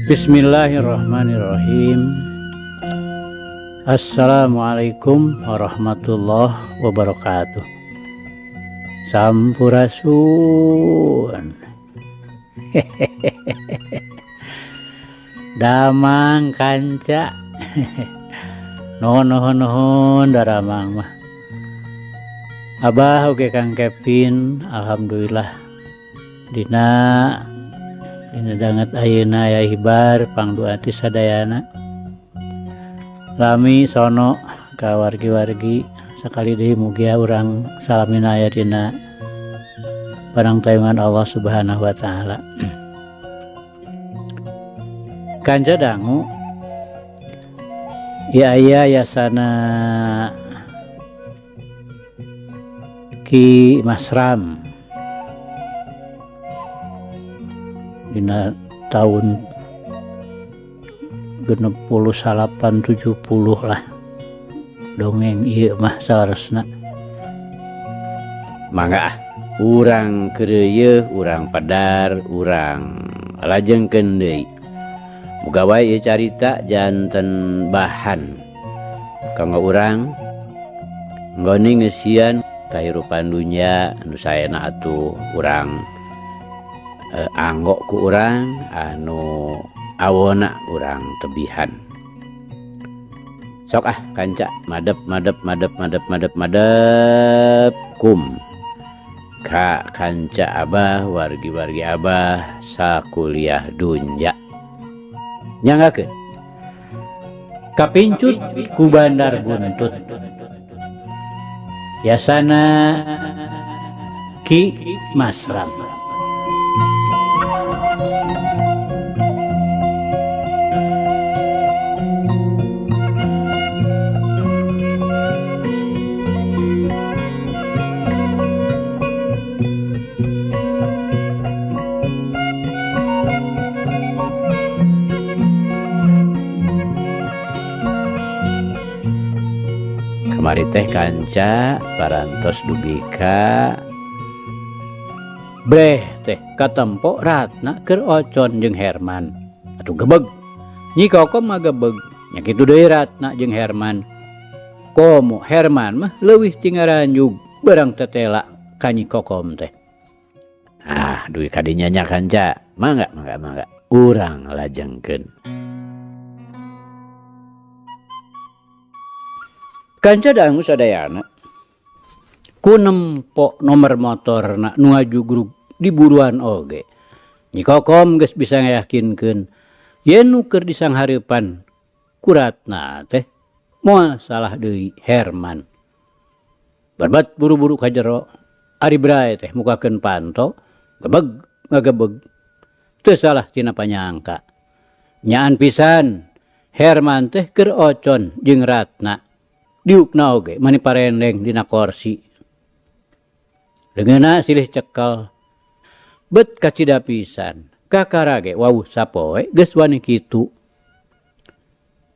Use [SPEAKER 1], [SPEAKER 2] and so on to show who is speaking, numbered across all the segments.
[SPEAKER 1] Bismillahirrahmanirrahim. Assalamualaikum warahmatullahi wabarakatuh. Sampurasun. Damang kanca. Nuhun nuhun nuhun daramang mah. Abah oge Kang Kevin alhamdulillah dina dina danget ayeuna aya hibar pangdoa ti sadayana. Lami sono ka wargi-wargi sakali deui mugia urang salamina aya dina panangtayungan Allah Subhanahu wa taala. Kanca dangu ieu aya yasana Ki Masram dina tahun 69 70 lah dongeng ieu mah saleresna.
[SPEAKER 2] Mangga ah urang keureuyeung, urang pedar, urang lajengkeun deui. Muga wae ieu carita janten bahan kanggo urang nggone ngeusian kahirupan dunya anu saena atuh urang anggo ku urang anu awona urang tebihan. Sok ah kanca madep madep madep madep madep madep kum ka kanca abah wargi-wargi abah sakuliah dunya. Nyanggakeun
[SPEAKER 1] kapincut ku bandar buntut yasana Ki Masram.
[SPEAKER 2] Kamari teh kanca parantos dugi ka
[SPEAKER 1] Breh teh katempo Ratna keur ocon jeung Herman. Atuh gebeg. Nyi Kokom mah gebeg. Nya kitu deui Ratna jeung Herman. Komo Herman mah leuwih ti ngaranjug barang tetela ka Nyi Kokom teh.
[SPEAKER 2] Ah, dugi ka dinya nya kanca. Mangga mangga mangga. Urang lajengkeun.
[SPEAKER 1] Kanca dangu sadayana ku nempo nomor motorna nu ngajugrug di buruan oge. Nyi Kokom geus bisa ngayakinkeun yen nu keur disanghareupan ku Ratna teh moal salah deui Herman. Berbet buru-buru ka jero, ari Bray teh mukakeun panto, gebeg ngagebeg. Teu salah tina panyangka. Nyaan pisan Herman teh keur ocon jeung Ratna. Diukna oge mani parendeng dina korsi. Leungeunna silih cekel. Bet kacida pisan. Kakara ge wawuh sapoe geus wani kitu.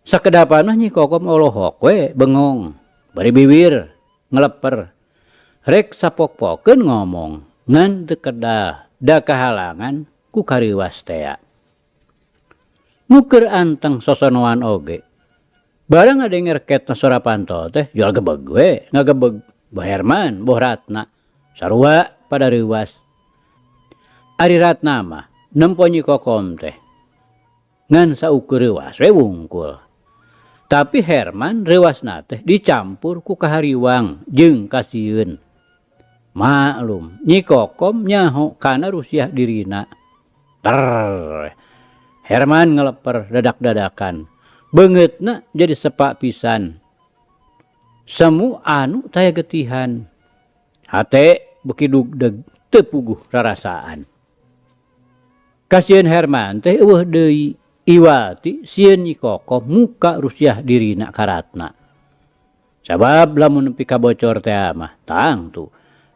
[SPEAKER 1] Sakedapan mah Nyi Kokom olohok we bengong. Bari biwir ngeleper. Rek sapok-pokeun ngomong ngan teu kedah da kahalangan ku kariwas tea. Nu keur anteng sosonoan oge. Barang ngadenger ketna sora panto teh jual gebeg we ngagebeg boh Herman boh Ratna sarua pada reuwas. Ari Ratna mah nempo Nyi Kokom teh ngan saukur reuwas we wungkul. Tapi Herman reuwasna teh dicampur ku kahariwang jeung kasieun. Maklum Nyi Kokom nyaho kana rusiah dirina. Ter Herman ngeleper dadak-dadakan. Beungeutna jadi sepak pisan. Semu anu taya getihan. Hate beuki dugdeg teu puguh rarasaan. Kasieun Herman teh eueuh deui iwati sieun Nyi Kokom muka rusiah dirina ka Ratna. Sabab lamun nepi ka bocor teh mah tangtu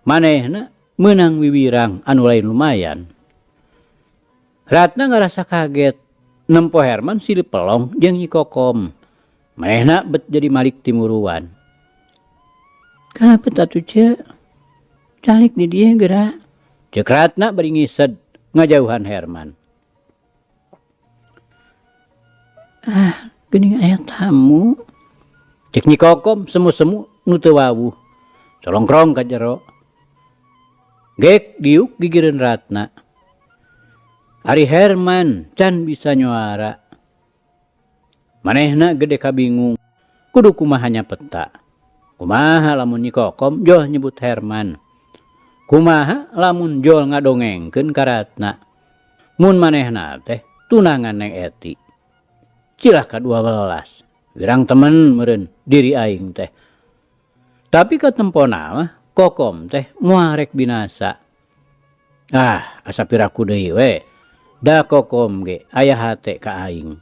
[SPEAKER 1] manehna meunang wiwirang anu lain lumayan. Ratna ngarasa kaget nempo Herman silih pelong jeung Nyi Kokom. Manehna bet jadi malik timuruan. Kenapa tatu ce? Calik di dia gerak. Ceuk Ratna bari ngised ngajauhan Herman. Ah, geuning aya tamu. Cek Nyi Kokom semu-semu nu teu wawuh. Colongkrong ka jero. Gek diuk gigireun Ratna. Ari Herman can bisa nyuara. Manehna gede kabingung. Kudu kumaha nyapeta. Kumaha lamun Nyi Kokom joh nyebut Herman. Kumaha lamun jol ngadongengkeun ka Ratna. Mun manehna teh tunangan Neng Eti. Cilaka 12. Wirang temen meureun diri aing teh. Tapi katempona mah Kokom teh moal rek binasa. Ah, asa piraku deui we. Da Kokom ge aya hate ka aing.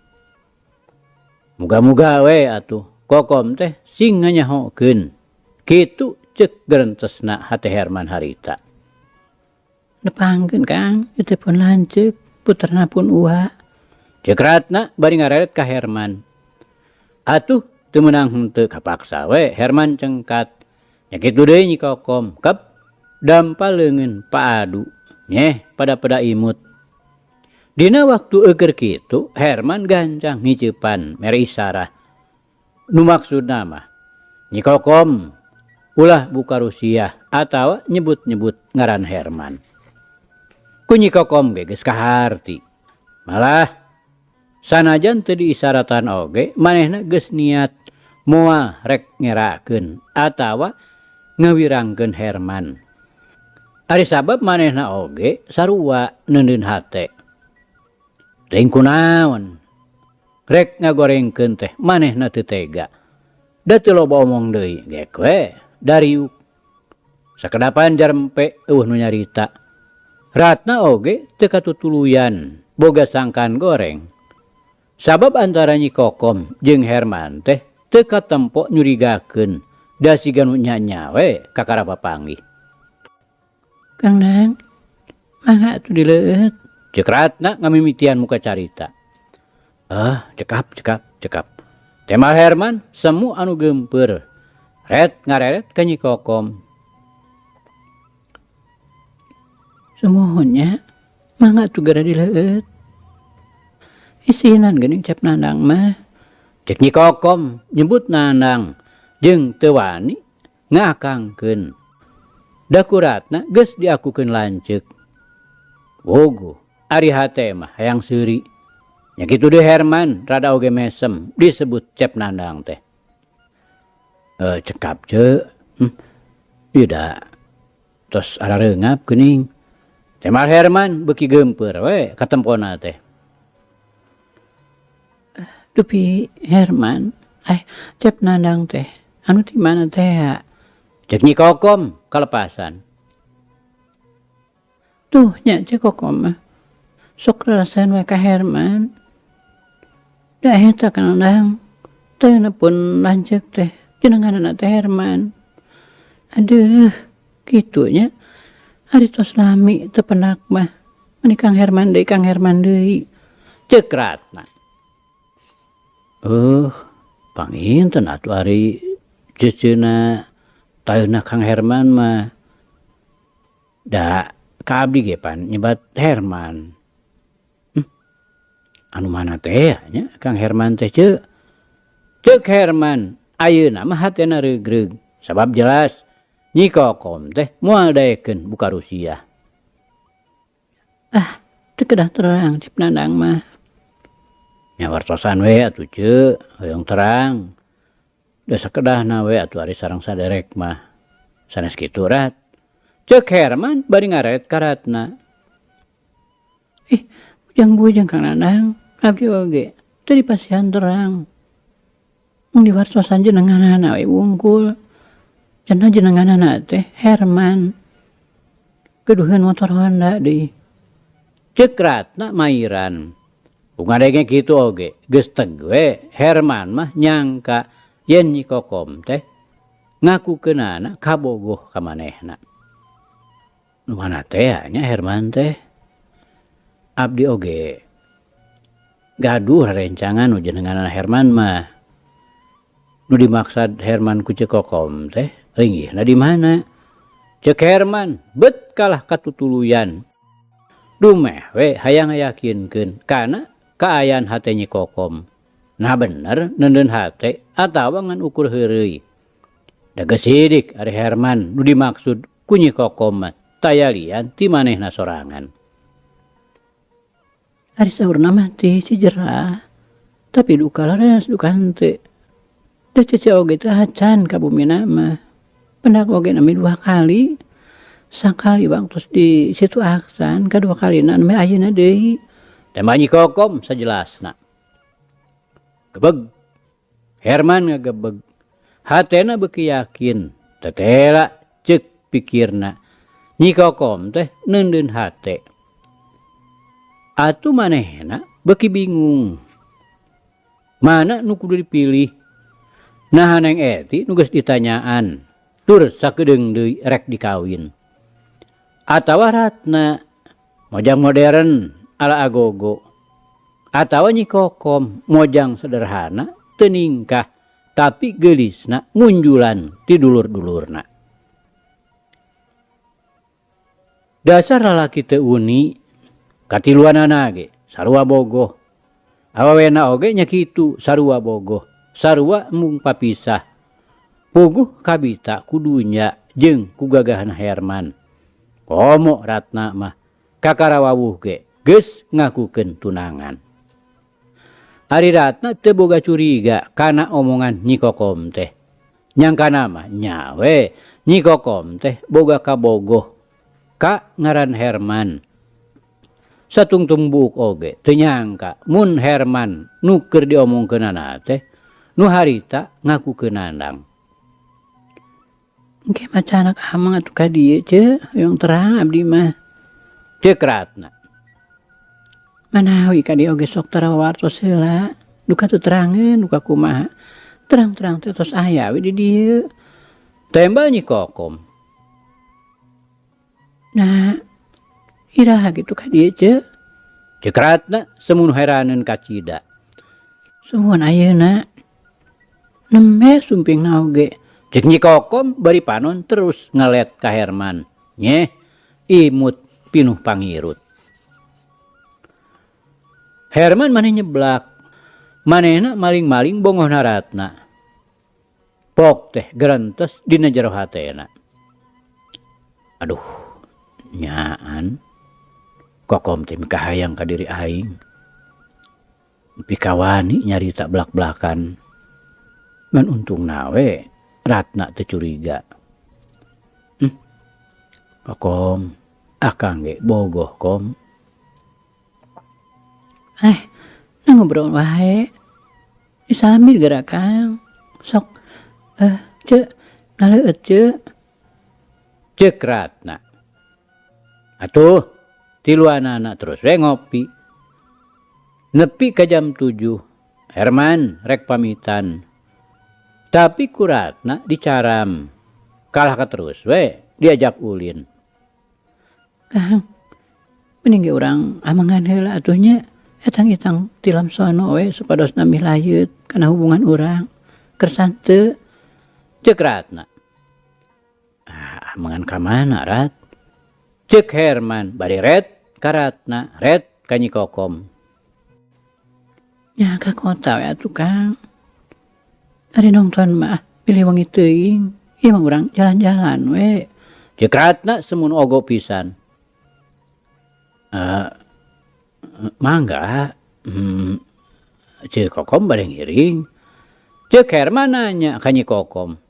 [SPEAKER 1] Muga-muga we atuh Kokom teh sing nganyahokeun. Kitu cek gerentesna hate Herman harita. Nepangkeun Kang, ieu teh pun lanceuk, puterna pun uwa. Cek Ratna bari ngareret ka Herman. Atuh teu meunang henteu kapaksa we Herman cengkat. Nya kitu deui Nyi Kokom, kep dampal leungeun paadu nyeh pada-pada imut. Dina waktu eueur kitu Herman gancang ngiceupan mere isarah. Nu maksudna mah Nyi Kokom ulah buka rusiah atawa nyebut-nyebut ngaran Herman. Ku Nyi Kokom ge geus kaharti. Malah sanajan teu diisaratan oge manehna geus niat moal rek ngerakeun atawa ngawirangkeun Herman. Ari sabab manehna oge sarua neundeun hate. Teuing kunaon rek ngagorengkeun teh manehna teu tega. Da teu loba omong deui gek we dariuk. Sakedapan jarempe eueuh nu nyarita. Ratna oge teu katutuluyan boga sangkan goreng. Sabab antara Nyi Kokom jeung Herman teh teu katempo nyurigakeun da siga nu nya-nya we kakara papanggih. Kang Dang, mangga atuh dileueut. Cek Ratna ngamimitian muka carita. Ah, cekap, cekap, cekap. Tema Herman semu anu geumpeur. Ret ngareret ka Nyi Kokom. Sumuhunnya, mangga atuh geura dileueut. Isinan geuning Cep Nandang mah. Cek Nyi Kokom nyebut Nandang jeung teu wani ngaakangkeun. Da ku Ratna geus diakukeun lanceuk. Wogo, ari hate mah hayang seuri. Nya kitu deui Herman rada oge mesem disebut Cep Nandang teh. Cekap ce. Ieu da tos arareungap geuning. Temar Herman beuki geumpeur we katempona teh. Dupi Herman, Cep Nandang teh anu ti mana teh? Cek Nyi Kokom kalepasan. Tuh nya Cek Kokom mah sok rarasaeun we ka Herman. Da eta Kang Nandang teu pun lanceuk teh jenenganna teh Herman. Aduh, kitu nya. Ari tos lami teu penak mah. Meni Kang Herman deui, Kang Herman deui. Cek Ratna. Panginten atuh ari ceceuna taeuna Kang Herman mah. Da ka abdi ge pan nyebat Herman. Anu mana teh nya Kang Herman teh ceu. Ceuk Herman ayeuna mah hatena reugreug sabab jelas Nyi Kokom teh moal daekeun buka rusiah. Ah, teu kedah terang Cep Nandang mah. Nya wartosan we atuh ceu, hoyong terang. Da sakedahna we atuh ari sareng saderek mah. Sanes kitu Rat. Ceuk Herman bari ngaret ka Ratna. Ih, bujang-bujang Kang Nandang, abdi oge teu dipasihan terang. Mung diwartosan jenenganana we wungkul. Cenah jenenganana teh Herman. Keduheun motor Honda deui. Ceuk Ratna mairan. Bunga denge kitu oge geus teg we Herman mah nyangka yen Nyi Kokom teh ngakukeunana kabogoh ka manehna. Nu mana teh nya Herman teh? Abdi oge gaduh rerencangan nu jenenganana Herman mah. Nu dimaksad Herman ku Ceu Kokom teh ringgihna di mana? Ceuk Herman bet kalah katutuluyan. Dumeh we hayang ngayakinkeun kana kaayaan hate Nyi Kokom. Nah bener neundeun hate atawa ngan ukur heureuy. Da geus sidik ari Herman nu dimaksud ku Nyi Kokom mah taya lian ti manehna sorangan. Ari saurna mah ti Cijerah, tapi duka laras duka henteu. Da cece oge teu acan ka bumina mah. Pendak oge nami dua kali. Sakali waktos di Situ Aksan, kadua kalina nami ayeuna deui. Tembak Nyi Kokom sajelasna. Gebeg. Herman ngagebeg. Hatena beuki yakin, tetela ceuk pikirna. Nyi Kokom teh neundeun hate. Atuh manehna beuki bingung. Mana nu kudu dipilih? Naha Neng Eti nu geus ditanyaan tur sakedeung deui rek dikawin. Atawa Ratna mojang modern ala agogo. Atawa Nyi Kokom mojang sederhana teu ningkah tapi geulisna ngunjulan ti dulur-dulurna. Dasar lalaki teu uni katiluanana ge sarua bogoh. Awawena oge nya kitu sarua bogoh. Sarua embung papisah. Puguh kabita ku dunya jeung ku gagahna Herman. Komo Ratna mah kakarawawuh ge geus ngakukeun tunangan. Ari Ratna teu boga curiga kana omongan Nyi Kokom teh. Nyangkana mah nya we Nyi Kokom teh boga kabogoh ka ngaran Herman. Satungtung buuk oge teu nyangka mun Herman nu keur diomongkeunana teh nu harita ngakukeun nandang. Engke maca anak amang atuh ka dieu ceu, hoyong terang abdi mah. Ceuk Ratna. Manawi ka dieu oge sok tara wawartos heula, duka teu terangeun duka kumaha. Terang-terang teh tos aya we di dieu. Tembal Nyi Kokom. Nah, iraha kitu ka dieu ceu? Ceuk Ratna semun heraneun kacida. Suhun ayeuna. Nembe sumpingna oge. Ceuk Nyi Kokom bari panon terus ngelet ka Herman. Nyeh, imut pinuh pangirut. Herman maneh nyeblak. Manehna maling-maling bongohna Ratna. Pok teh gerentes dina jero hatena. Aduh, nyaan. Kokom teh mikahayang ka diri aing. Nepi ka wani nyarita belak-belakan. Ngan untungna we Ratna teu curiga. Kokom, akang ge bogoh kom. Nah ngobrol wae. Disambil geura Kang. Sok ceu ngaleueut ceu. Ceuk Ratna. Atuh tiluanana terus we ngopi. Nepi ka jam 7, Herman rek pamitan. Tapi ku Ratna dicaram. Kalah ka terus we diajak ulin. Kang, mending ge urang amangan heula atuh nya. Etang-etang tilam sono we supados nambih layeut kana hubungan urang. Kersa teu? Ceuk Ratna. Ah, amangan ka mana Rat? Ceuk Herman bari ret ka Ratna, ret ka Nyi Kokom. Nya ka kota we atuh Kang. Ari nongton mah pilih wengi teuing, ieu mah urang jalan-jalan we. Ceuk Ratna semun ogo pisan. Mangga, Ceuk Kokom bade ngiring. Ceuk Herman nanya ka Nyi Kokom.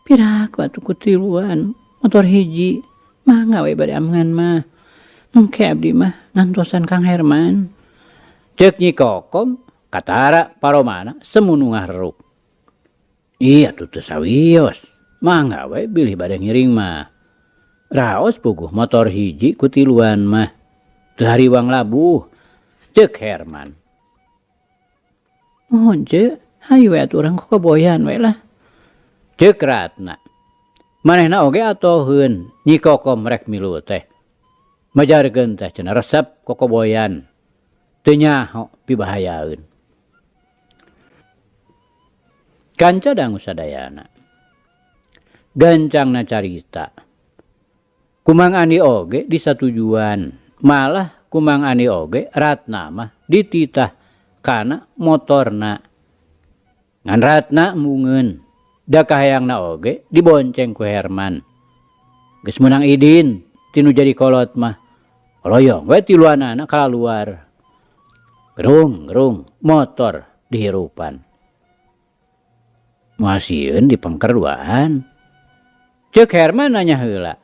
[SPEAKER 1] Piraku atuh ku tiluan motor hiji, mangga we bade amengan mah. Engke abdi mah ngantosan Kang Herman. Ceuk Nyi Kokom katara paromana semun ngareruk. Ih atuh teu sawios, mangga we bilih bade ngiring mah. Raos puguh motor hiji ku tiluan mah. Teu hariwang labuh. Ceuk Herman. Mohon ceuk, hayu we atuh urang kokoboyan we lah. Ceuk Ratna. Manehna oge atoheun Nyi Kokom rek milu teh. Majarkeun teh cenah resep kokoboyan. Teu nyaho pibahayaeun. Kanca dangu sadayana. Gancangna carita. Kumang Andi oge disatujuan. Malah Kumang Andi oge Ratna mah dititah kana motorna. Ngan Ratna embungeun, da kahayangna oge dibonceng ku Herman. Geus meunang idin ti nu jadi kolot mah, koloyong we tiluanana kaluar. Gerung gerung motor dihirupan. Moal sieun dipengker duaan? Ceuk Herman nanya heula.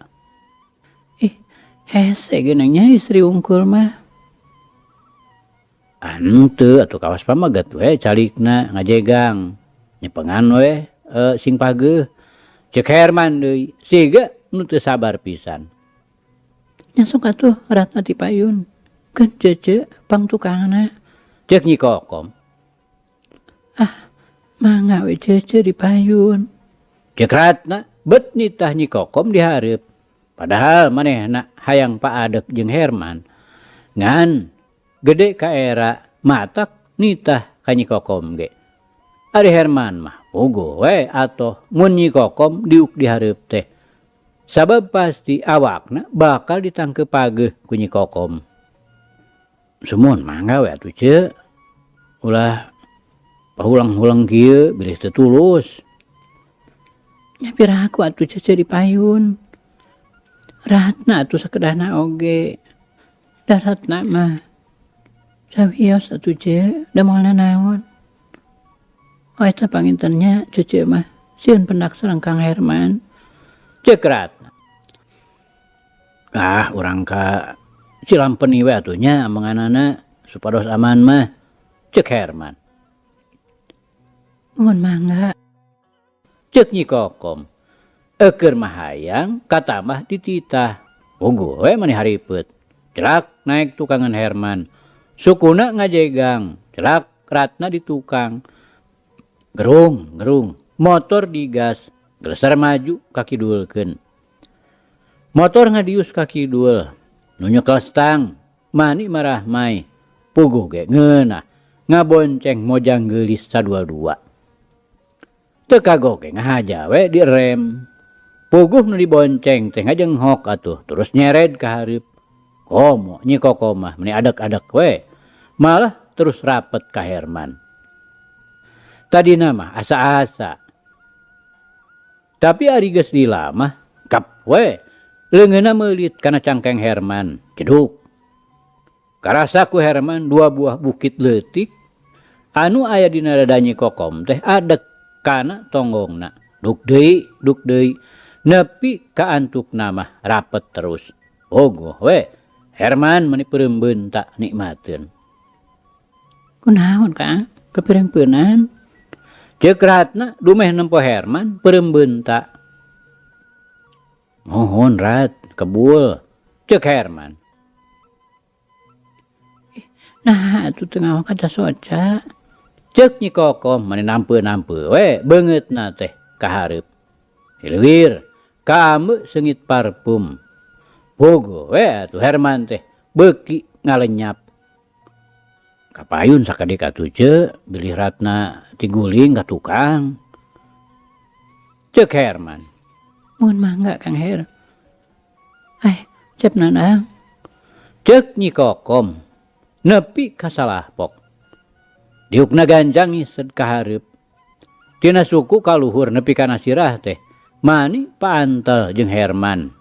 [SPEAKER 1] Ih, hese geuning nya istri wungkul mah. Henteu atuh kawas pameget we calikna ngajegang. Nyepengan we sing pageuh. Ceuk Herman deui, siga nu teu sabar pisan. Nya sok atuh Ratna ti payun. Keun cece pangtukangna. Ceuk Nyi Kokom. Ah, mangga we cece di payun. Ceuk Ratna bet nitah Nyi Kokom di hareup. Padahal manehna hayang paadek jeung Herman. Ngan gede kaera matak nitah ka Nyi Kokom ge. Ari Herman mah puguh we atoh mun Nyi Kokom diuk di hareup teh. Sabab pasti awakna bakal ditangkeup pageuh ku Nyi Kokom. Sumuhun mangga we atuh ceu. Ulah pahulang-hulang kieu bilih teu tulus. Nya piraku atuh cece di payun. Ratna atuh sakedahna oge. Da Ratna mah sawios atuh ceu da moal nanaon. Oh eta panginten nya cece mah sieun pendak sareng Kang Herman. Ceuk Ratna. Ah urang ka Cilampeni we atuh nya amenganana supados aman mah. Ceuk Herman. Muhun mangga. Ceuk Nyi Kokom. Eukeur mah hayang katamah dititah. Puguh we mani haripeut. Celak naek tukangan Herman. Sukuna ngajegang. Celak Ratna di tukang. Gerung gerung motor digas geleser maju ka kidulkeun. Motor ngadius ka kidul. Nu nyekel stang mani marahmai. Puguh ge ngeunah ngabonceng mojang geulis sadua-dua. Teu kagok ge ngahaja we direm. Puguh nu dibonceng teh ngajenghok atuh terus nyered ka hareup. Komo Nyi Kokom mah meni adek-adek we. Malah terus rapet ka Herman. Tadina mah asa-asa. Tapi ari geus lila mah kap we. Leungeunna meulit kana cangkeng Herman. Jeduk. Karasa ku Herman dua buah bukit leutik anu aya dina dada Nyi Kokom teh adek kana tonggongna. Duk deui, duk deui nepi ka antukna mah rapet terus. Bogoh we Herman meni peureum beunta nikmateun. Kunaon Kang? Kapireungpeunan? Ceuk Ratna dumeh nempo Herman peureum beunta. Muhun Rat, kebul. Ceuk Herman. Ih, naha atuh teu ngawak ka soca? Ceuk Nyi Kokom mani nampe-nampe we beungeutna teh ka hareup. Hileuwir kaambe seungit parfum. Bogoh we atuh Herman teh beuki ngalenyap. Kapayun sakedik atuh ceu bilih Ratna tiguling ka tukang. Ceuk Herman. Mun mangga Kang Her. Cep Nanang. Ceuk Nyi Kokom nepi ka salahpok. Diukna ganjang ngised ka hareup. Tina suku ka luhur nepi kana sirah teh mani paantel jeung Herman.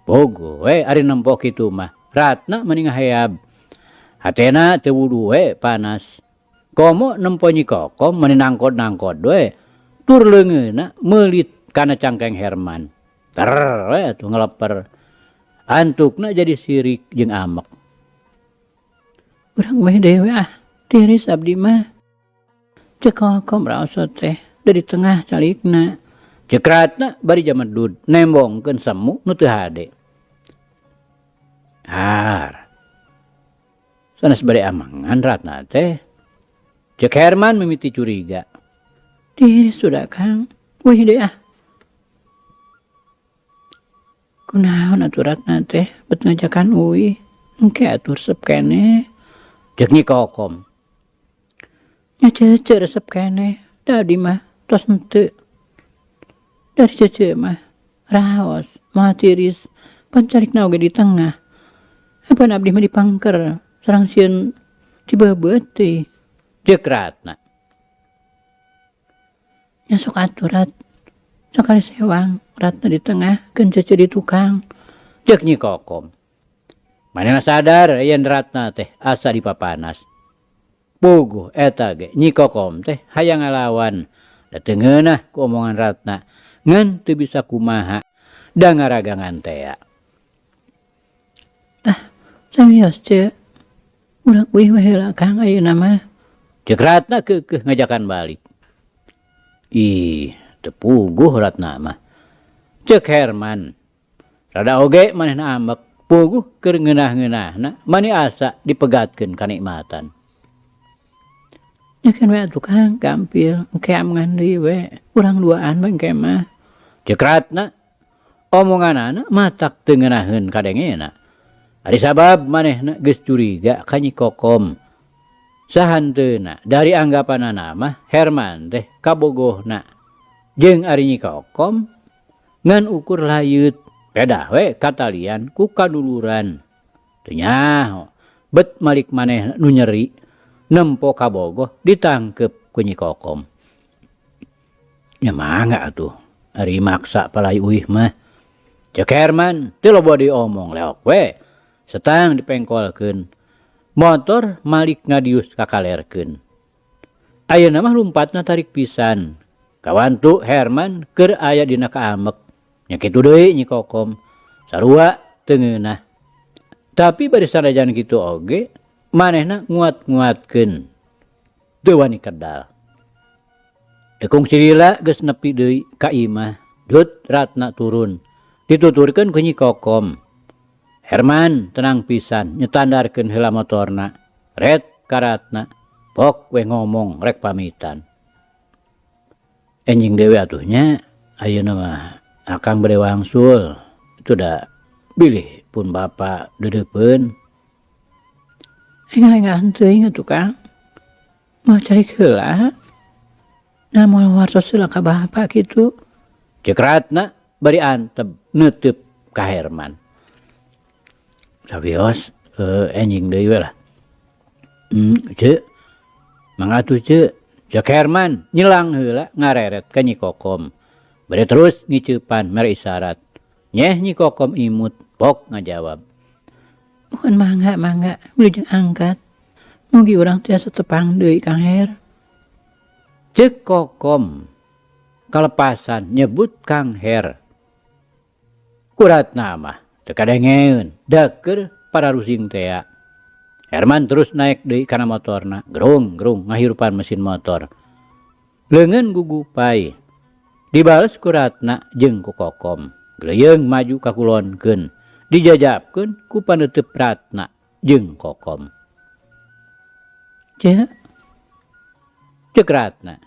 [SPEAKER 1] Bogoh we ari nempo kitu mah Ratna mani ngaheab. Hatena teu wuduh we panas. Komo nempo Nyi Kokom mani nangkod-nangkod we tur leungeunna meulit kana cangkeng Herman. Ter we atuh ngeleper. Antukna jadi sirik jeung amek. Urang weh deui ah, tiris abdi mah. Ceuk Kokom raosot teh da di tengah calikna. Ceuk Ratna bari jamedud nembongkeun semu nu teu hade. Har. Sanes bade amengan Ratna teh. Ceuk Herman mimiti curiga. Tiris sudah Kang, wih deui ah. Kunaon atuh Ratna teh bet ngajakan uih, engke atuh resep keneh. Ceuk Nyi Kokom. Nya cece resep keneh, da abdi mah tos henteu. Dari cece mah raos, moal tiris, pan calikna oge di tengah. Apan abdi mah dipangker sareng sieun cibeubeut teuing. Ceuk Ratna. Nya sok atuh Rat, sakali sewang Ratna di tengah keun cece di tukang. Ceuk Nyi Kokom. Manehna sadar yen Ratna teh asa dipapanas. Puguh eta ge Nyi Kokom teh hayang ngalawan da teu ngeunah ku omongan Ratna ngan teu bisa kumaha da ngaragangan tea. Ah, sawios ce, urang uih we heula Kang ayeuna mah. Ceuk Ratna keukeuh ngajakan balik. Ih, teu puguh Ratna mah. Ceuk Herman. Rada oge manehna ambek, puguh keur ngeunah-ngeunahna mani asa dipegatkeun kanikmatan. Nya keun we atuh Kang, gampil, engke amungan deui we, urang duaan we engke mah. Ceuk Ratna, omonganana matak teu ngeunaheun kadengena. Ari sabab manehna geus curiga ka Nyi Kokom. Sahanteuna dari anggapanana mah Herman teh kabogohna jeung ari Nyi Kokom ngan ukur layeut pedah we katalian ku kaduluran. Teu nyaho bet malik manehna nu nyeri nempo kabogoh ditangkep ku Nyi Kokom. Nya mangga atuh ari maksa palai uih mah. Ceuk Herman teu loba diomong leok we setang dipengkolkeun. Motor malik ngadius kakalerkeun. Ayeuna mah lumpatna tarik pisan. Kawantu Herman keur aya dina kaamek. Nya kitu deui Nyi Kokom. Sarua teu ngeunah. Tapi bari sanajan kitu oge manehna nguat-nguatkeun. Teu wani kedal. Teu kungsi lila geus nepi deui ka imah. Dut Ratna turun. Dituturkeun ku Nyi Kokom. Herman tenang pisan nyetandarkeun heula motorna. Ret ka Ratna. Pok we ngomong rek pamitan. Enjing deui atuh nya ayeuna mah akang bade wangsul. Itu da bilih pun bapa deudeupeun. Enggal-enggalan teuing atuh Kang. Moal calik heula. Nah moal wartos heula ka bapa kitu. Ceuk Ratna bari antep neuteup ka Herman. Sawios enjing deui we lah. Ceuk. Mangga atuh ceuk. Ceuk Herman nyelang heula ngareret ka Nyi Kokom. Bari terus ngiceupan mere isyarat. Nyeh Nyi Kokom imut pok ngajawab. Mohon mangga mangga wilujeng angkat. Mugi urang tiasa tepang deui Kang Her. Ceuk Kokom kalepasan nyebut Kang Her. Ku Ratna mah teu kadengeun da keur pararusing tea. Herman terus naek deui kana motorna, gerung-gerung ngahirupan mesin motor. Leungeun gugupai. Dibales ku Ratna jeung ku Kokom. Gleuyeung maju ka kulonkeun, dijajabkeun ku paneuteub Ratna jeung Kokom. Ceuk. Ceuk Ratna.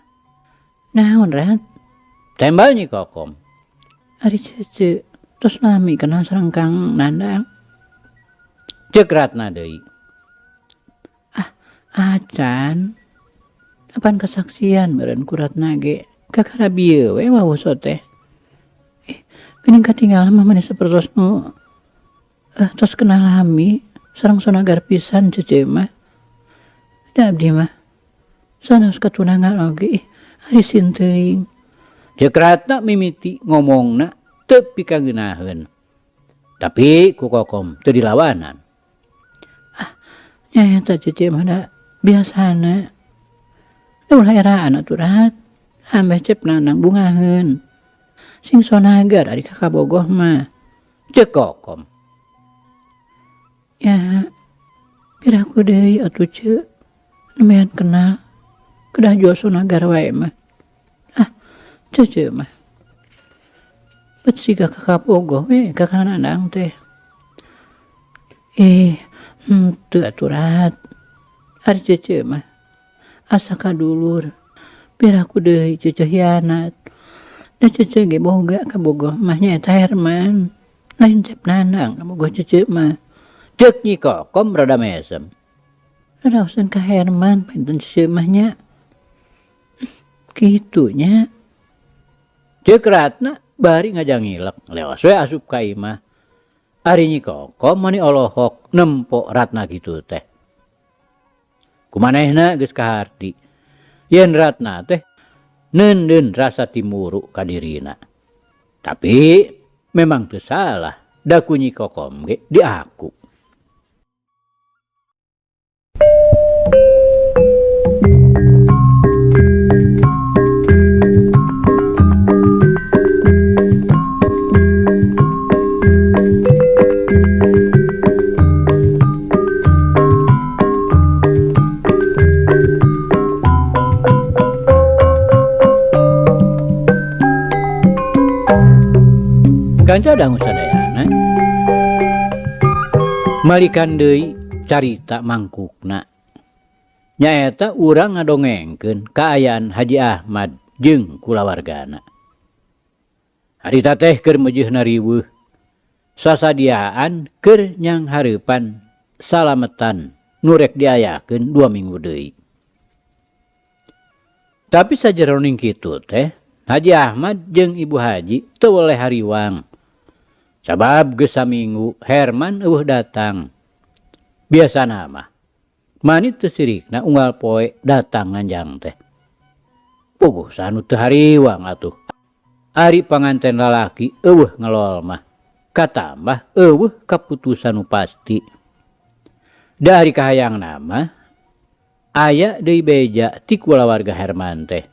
[SPEAKER 1] Naon Rat? Tembal Nyi Kokom. Ari cece tos lami kenal sareng Kang Nandang. Ceuk Ratna deui. Ah, acan. Apan kesaksian meureun ku Ratna ge. Kakara bieu we wawoso teh. Geuning katinggal mah mani sapertos nu tos kenal lami sareng sonagar pisan cece mah. Da abdi mah sanes katunangan oge ih ari sin teuing. Ceuk Ratna mimiti ngomongna teu pikangeunaheun. Tapi ku Kokom teu dilawanan. Ah, nyaeta cece mah da biasana. Da ulah eraan atuh Rat. Ambeh Cep Nandang bungaheun. Sing sonagar ari ka kabogoh mah. Ceuk Kokom. Ya, piraku deui atuh ceuk. Nembean kenal. Kedah jual sonagar wae mah. Ah, cece mah. Bet siga ka kabogoh we ka Kang Nandang teh. Henteu atuh Rat. Ari cece mah asa kadulur. Piraku deui cece hianat. Da cece ge boga kabogoh mah nyaeta Herman. Lain Cep Nandang kabogoh cece mah. Ceuk Nyi Kokom rada mesem. Raraoseun ka Herman panginten cece mah nya. Kitu nya. Ceuk Ratna bari ngajangilek leos we asup ka imah. Ari Nyi Kokom mani olohok nempo Ratna kitu teh. Ku manehna geus kaharti yen Ratna teh neundeun rasa timburu ka dirina. Tapi memang teu salah da ku Nyi Kokom ge diaku. Kanca dangu sadayana malikan deui carita mangkukna nyaeta urang ngadongengkeun kaayaan Haji Ahmad jeung kulawargana. Harita teh keur meujeuhna riweuh sasadiaan keur nyang hareupan salametan nu rek diayakeun 2 minggu deui. Tapi sajeroning kitu teh Haji Ahmad jeung Ibu Haji teu weleh hariwang. Sabab geus saminggu Herman eueuh datang. Biasana mah manit teu sirikna unggal poe datang nganjang teh. Puguh sanu teu hariwang atuh. Ari panganten lalaki eueuh ngelol mah. Katambah eueuh kaputusan nu pasti. Da ari kahayangna mah aya deui beja ti kulawarga Herman teh.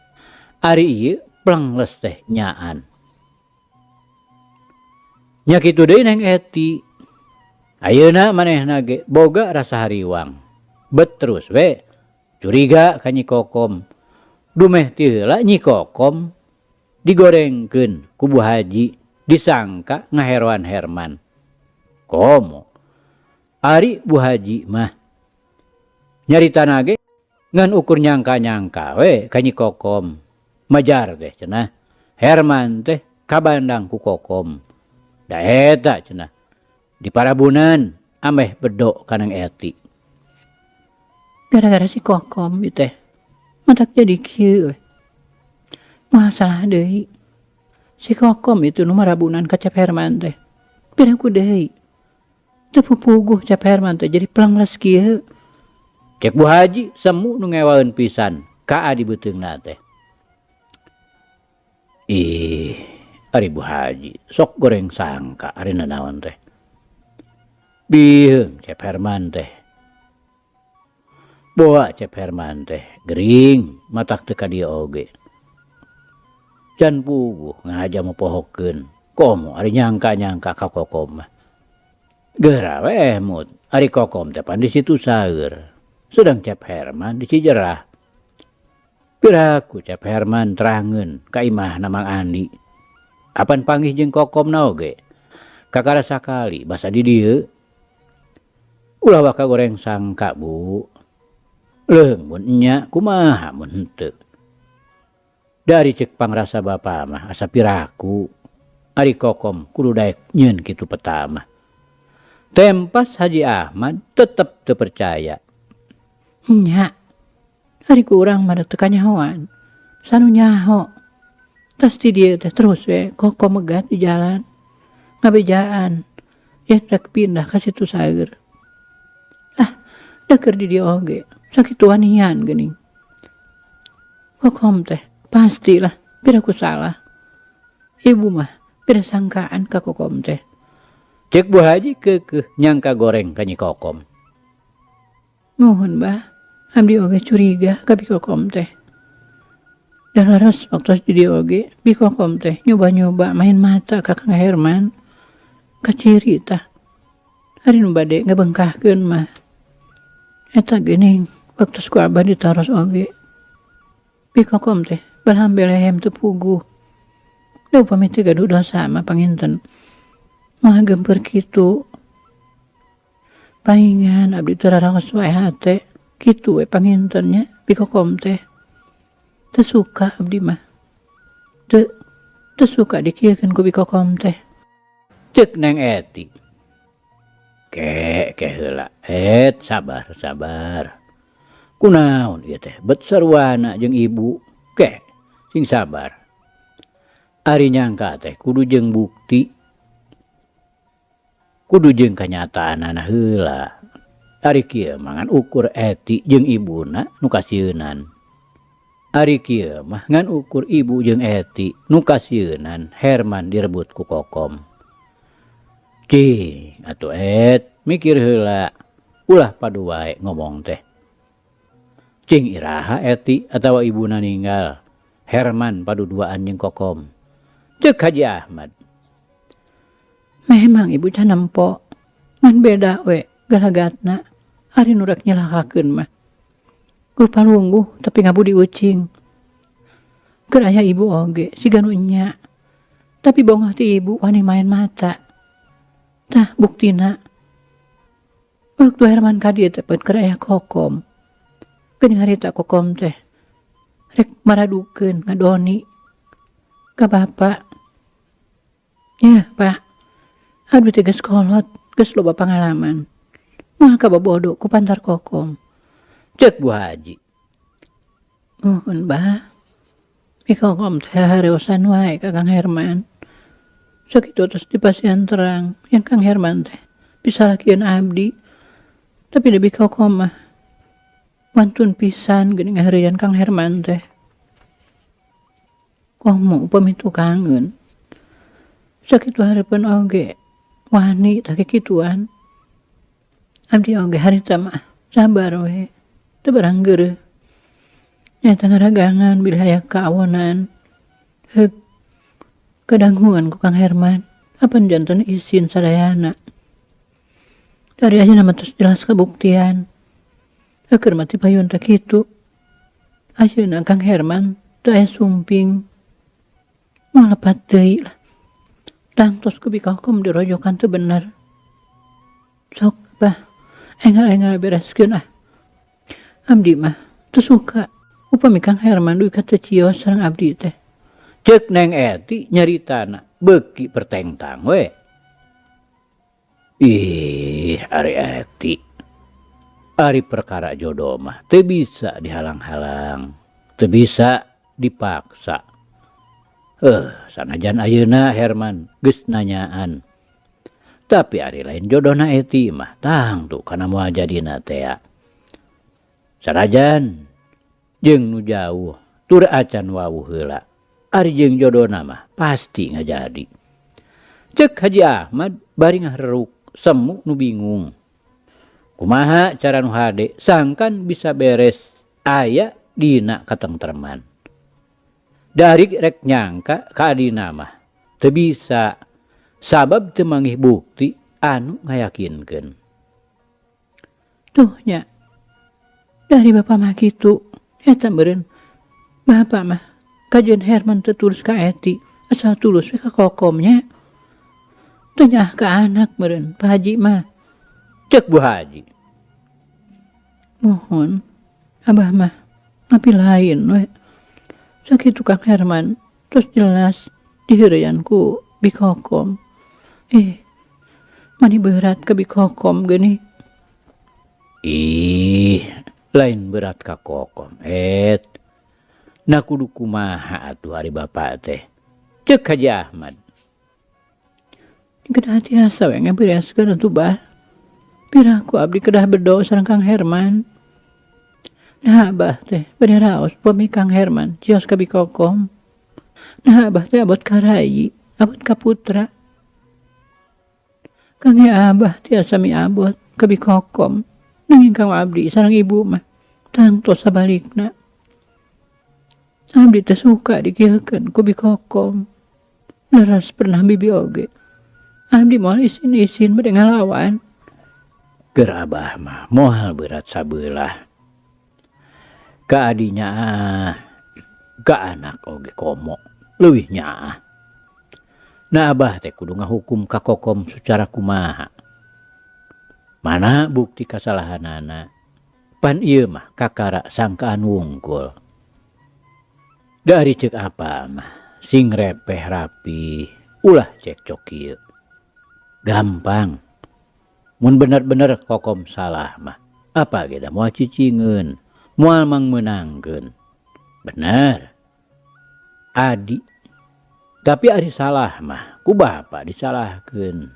[SPEAKER 1] Ari ieu plengles teh nyaan. Nya kitu deui Neng Eti. Ayeuna manehna ge boga rasa hariwang. Bet terus we curiga ka Nyi Kokom. Dumeh ti heula Nyi Kokom digorengkeun ku Bu Haji disangka ngaheroan Herman. Komo ari Bu Haji mah nyaritana ge ngan ukur nyangka-nyangka we ka Nyi Kokom. Majar teh cenah Herman teh kabandang ku Kokom. Da eta cenah di parabunan ameh bedo ka Neng Eti. Gara-gara si Kokom ieu teh matak jadi kieu we. Moal salah deui. Si Kokom itu nu marabunan ka Cep Herman teh. Piraku deui. Teu pupuguh Cep Herman teh jadi plengles kieu. Cek Bu Haji semu nu ngewaeun pisan ka adi beuteungna teh. Ih, ari Bu Haji sok goreng sangka ari nanaon teh. Biheung Cep Herman teh. Boa Cep Herman teh gering matak teu ka dieu oge. Can puguh ngahaja mopohokeun komo ari nyangka-nyangka ka Kokom mah. Geura we mut ari Kokom teh pan di situ saeur. Sedang Cep Herman di Cijerah. Piraku Cep Herman terangeun ka imahna Mang Andi. Apan panggih jeung Kokomna oge. Kakara sakali basa di dieu. Ulah waka goreng sangka Bu. Leuheung mun enya kumaha mun henteu. Dari ceuk pangrasa bapa mah asa piraku. Ari Kokom kudu daek nyieun kitu peta mah. Tempas Haji Ahmad tetep teu percaya. Nya. Ari ku urang mah teu kanyahoan. Sanu nyaho. Tas ti dieu teh terus we Kokom megat di jalan. Ngabejaan. Yen rek pindah ka situ saeur. Ah, da keur di dieu oge. Sakitu wanian geuning. Kokom teh pastilah piraku salah. Ibu mah beda sangkaan ka Kokom teh. Cek Bu Haji keukeuh nyangka goreng ka Nyi Kokom. Nuhun bah, abdi oge curiga ka Bi Kokom teh. Dan leres waktu di dieu oge Bi Kokom teh nyoba-nyoba main mata ka Kang Herman. Kaciri tah. Ari nu bade ngabengkahkeun mah. Eta geuning waktu ku abah ditaros oge. Bi Kokom teh balham belehem teu puguh. Da upami teu gaduh dosa mah panginten. Moal geumpeur kitu. Paingan abdi teu raraos wae hate. Kitu we panginten nya Bi Kokom teh. Teu suka abdi mah. Teu suka dikieukeun ku Bi Kokom teh. Ceuk Neng Eti. Ke, ke heula. Et, sabar, sabar. Kunaon ieu teh bet sarwana jeung ibu. Ke, sing sabar. Ari nyangka teh kudu jeung bukti. Kudu jeung kanyataanana heula. Ari kieu mah ngan ukur Eti jeung ibuna nu kasieunan. Ari kieu mah ngan ukur ibu jeung Eti nu kasieunan Herman direbut ku Kokom. Cing atuh Et, mikir heula ulah padu wae ngomong teh. Cing iraha Eti atawa ibuna ninggal Herman paduduaan jeung Kokom. Ceuk Haji Ahmad.
[SPEAKER 3] Memang ibu can nempo ngan beda we galagatna ari nu rek nyelakakeun mah. Rupa lungguh tapi ngabudi ucing. Keur aya ibu oge siga nu enya. Tapi bongoh ti ibu wani main mata. Tah buktina waktu Herman ka dieu teh pan keur aya Kokom. Geuning harita Kokom teh rek maradukeun ngadoni ka bapa. Yeuh Pak, abdi teh geus kolot, geus loba pangalaman. Moal kabobodo ku pantar Kokom.
[SPEAKER 1] Ceuk Bu Haji.
[SPEAKER 3] Muhun Bah, mi Kokom teh hareosan wae ka Kang Herman. Sakitu tos dipasihan terang yen Kang Herman teh pisalakieun abdi. Tapi da bi Kokom mah wantun pisan geuning ngaheureuyan Kang Herman teh. Komo upami tukangeun. Sakitu hareupeun oge wani tah kikituan. Abdi oge harita mah sabar we, teu barang geureuh. Nyaeta ngaragangan bilih aya kaawonan. Heug kadanguan ku Kang Herman apan janten isin sadayana. Dari ayeuna mah tos jelas kabuktian. Eukeun mah ti payun teh kitu. Ayeuna Kang Herman teu aya sumping. Moal lepat deui lah. Tangtos ku Bi Kokom dirojokan teu bener. Sok Bah, engal-engal bereskeun ah. Abdi mah teu suka upami Kang Herman dugi ka teu cios sareng abdi teh.
[SPEAKER 1] Ceuk Neng Eti nyaritana beuki pertengtang we. Ih, ari Eti. Ari perkara jodoh mah teu bisa dihalang-halang, teu bisa dipaksa. Sanajan ayeuna Herman geus nanyaan. Tapi ari lain jodohna Eti mah tangtu kana moal jadina tea. Sanajan jeung nu jauh tur acan wawuh heula. Ari jeung jodohna mah pasti ngajadi. Ceuk Haji Ahmad bari ngahareruk semu nu bingung. Kumaha cara nu hade sangkan bisa beres aya dina katengtreman. Dari rek nyangka ka adina mah teu bisa sabab teu manggih bukti anu ngayakinkeun.
[SPEAKER 3] Tuh nya. Dari bapa mah kitu eta meureun bapa mah kajeun Herman teu tulus ka Eti asal tulus we ka Kokom nya. Teu nyaah ka anak meureun Pak Haji mah.
[SPEAKER 1] Ceuk Bu Haji.
[SPEAKER 3] Muhun abah mah ngapi lain we. Sakitu Kang Herman tos jelas diheureuyan ku Bi Kokom. Mani berat ka Bi Kokom geuning.
[SPEAKER 1] Ih, lain berat ka Kokom et. Na kudu kumaha atuh ari bapa teh. Ceuk Haji Ahmad.
[SPEAKER 3] Kedah tiasa we ngabereskeun atuh Bah. Piraku abdi kedah bedo sareng Kang Herman. Nah abah teh bade raos upami Kang Herman cios ka Bi Kokom. Nah abah teh abot ka rayi, abot ka putra. Kang abah tiasa miabot ka Bi Kokom. Nanging kang abdi sareng ibu mah tangtos sabalikna. Abdi teh suka dikieukeun ku Bi Kokom. Leres pernah bibi oge. Abdi moal isin-isin bade ngalawan.
[SPEAKER 1] Keur abah mah moal berat sabeulah. Ka adi nyaah, ka anak oge komo leuwih nyaah. Nah abah teh kudu ngahukum ka Kokom secara kumaha. Mana bukti kasalahanana? Pan ieu mah kakara sangkaan wungkul. Dari ceuk apa mah sing repeh rapi ulah cekcok kieu. Gampang. Mun bener-bener Kokom salah mah apa ge da moal cicingeun, moal mangmeunangkeun. Bener. Adi. Tapi ari salah mah ku bapa disalahkeun.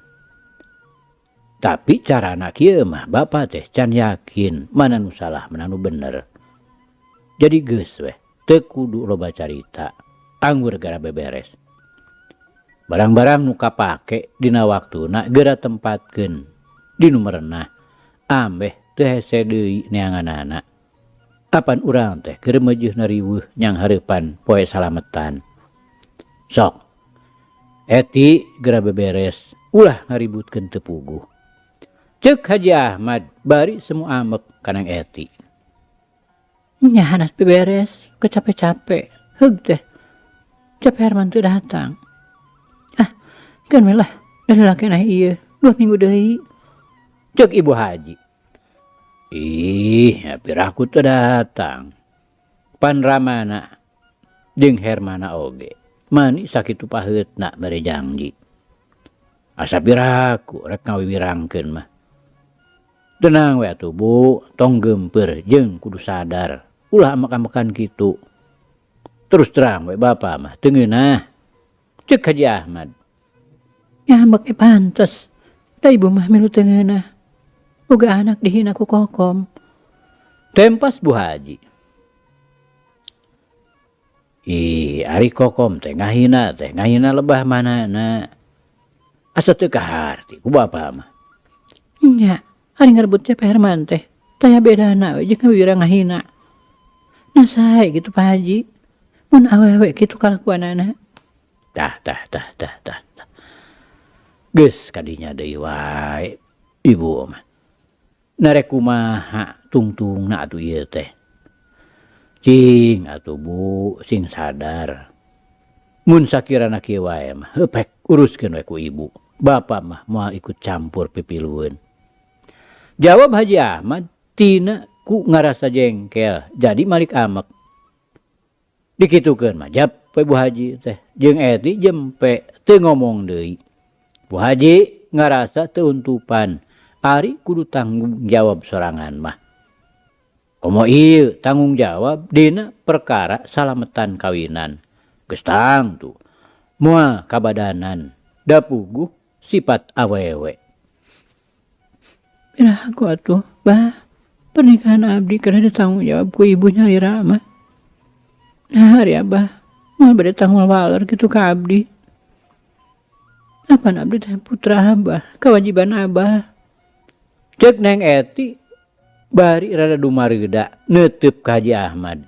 [SPEAKER 1] Tapi carana kieu mah bapa teh can yakin mana nu salah mana nu bener. Jadi geus weh, teu kudu loba carita, anggur gara beberes. Barang-barang nu kapake dina waktuna geura tempatkeun di nu merenah, ambeh teu hese deui neanganana. Apan urang teh keur meujeuhna riweuh nyanghareupan poe salametan. Sok, Eti geura beberes, ulah ngaributkeun teu puguh. Ceuk Haji Ahmad bari semu amek ka Neng Eti.
[SPEAKER 3] Nya hanas beberes, kecape-cape, heug teh. Cep Herman teu datang. Ah, keun we lah, da lila keneh ieu, 2 minggu deui.
[SPEAKER 1] Ceuk Ibu Haji. Ih, ya piraku teu datang. Pan Ramana jeung Hermana oge. Mani sakitu paheutna bere janji. Asa piraku rek ngawiwirangkeun mah. Tenang we atuh Bu, tong geumpeur jeung kudu sadar. Ulah amek-amekan kitu. Terus terang we bapa mah teu ngeunah. Ceuk Haji Ahmad.
[SPEAKER 3] Ya ambek pantes. Da ibu mah milu teu ngeunah. Boga anak dihina ku Kokom.
[SPEAKER 1] Tempas Bu Haji. Ih, ari Kokom teh ngahina lebah manana. Asa teu kaharti ku bapa mah.
[SPEAKER 3] Nya, ari ngarebut Cep Herman teh taya bedana we jeung ngawira ngahina. Nah sae gitu Pak Haji. Mun awewe kitu kalakuanana.
[SPEAKER 1] Tah tah tah tah tah. Geus kadinya deui wae ibu mah. Narek kumaha tungtungna atuh ieu teh. Cing atuh Bu, sing sadar. Mun sakirana kieu wae mah heupek uruskeun we ku ibu. Bapa mah moal ikut campur pipilueun. Jawab Haji Ahmad tina ku ngarasa jengkel jadi malik amek. Dikitukeun mah jap we Bu Haji teh jeung Eti jempe teu ngomong deui. Bu Haji ngarasa teu untupan. Ari kudu tanggung jawab sorangan mah. Komo ieu tanggung jawab dina perkara salametan kawinan. Geus tangtu moal kabadanan da puguh sifat awewe.
[SPEAKER 3] Piraku atuh, Bah, pernikahan abdi kada ditanggung jawab ku ibu nyalira mah. Nah, ari abah moal bade tanggung waler kitu ka abdi. Apan abdi teh putra abah, kewajiban abah.
[SPEAKER 1] Ceuk Neng Eti bari rada dumareuda neuteub ka Haji Ahmad.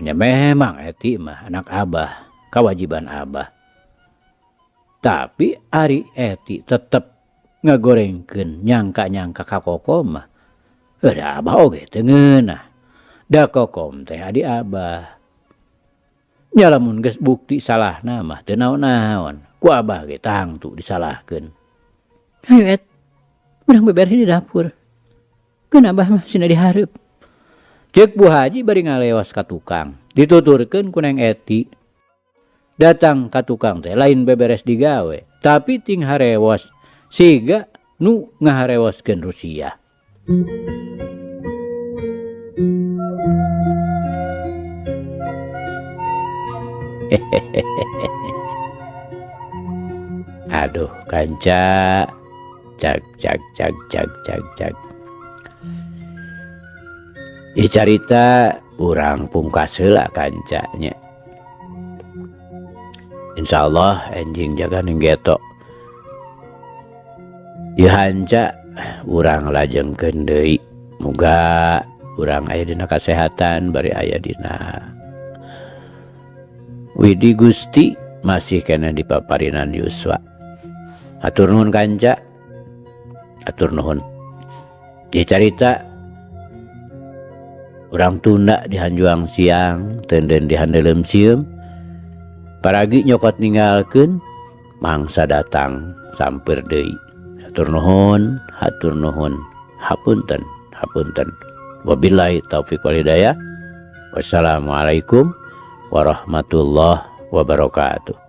[SPEAKER 1] Nya memang Eti mah anak abah, kewajiban abah. Tapi ari Eti tetep ngagorengkeun nyangka-nyangka ka Kokom mah. Da abah oge teu ngeunah. Da Kokom teh adi abah. Nya lamun geus bukti salahna mah teu naon-naon. Ku abah ge tangtu disalahkeun.
[SPEAKER 3] Hayu Et, urang beberes di dapur. Keun abah mah sina dihareup.
[SPEAKER 1] Ceuk Bu Haji bari ngalewas ka tukang. Dituturkeun ku Neng Eti. Datang ka tukang teh lain beberes digawe, tapi ting harewos siga nu ngaharewoskeun Rusia. Aduh kanca, cag cag cag cag cag cag. Ieu carita urang pungkas heula kancanya. Insyaallah enjing jaga ning geto. Ieu hanca urang lajengkeun deui. Muga urang aya dina kasehatan bari aya dina Widi Gusti masih kena di paparinan Yuswa. Hatur nuhun kanca. Hatur nuhun. Ieu carita urang tunda di hanjuang siang, tenden di handeuleum sieum. Paragi nyokot ninggalkeun, mangsa datang samper deui. Hatur nuhun, hatur nuhun. Hapunten, hapunten. Wabillahi taufik wal hidayah. Wassalamualaikum warahmatullahi wabarakatuh.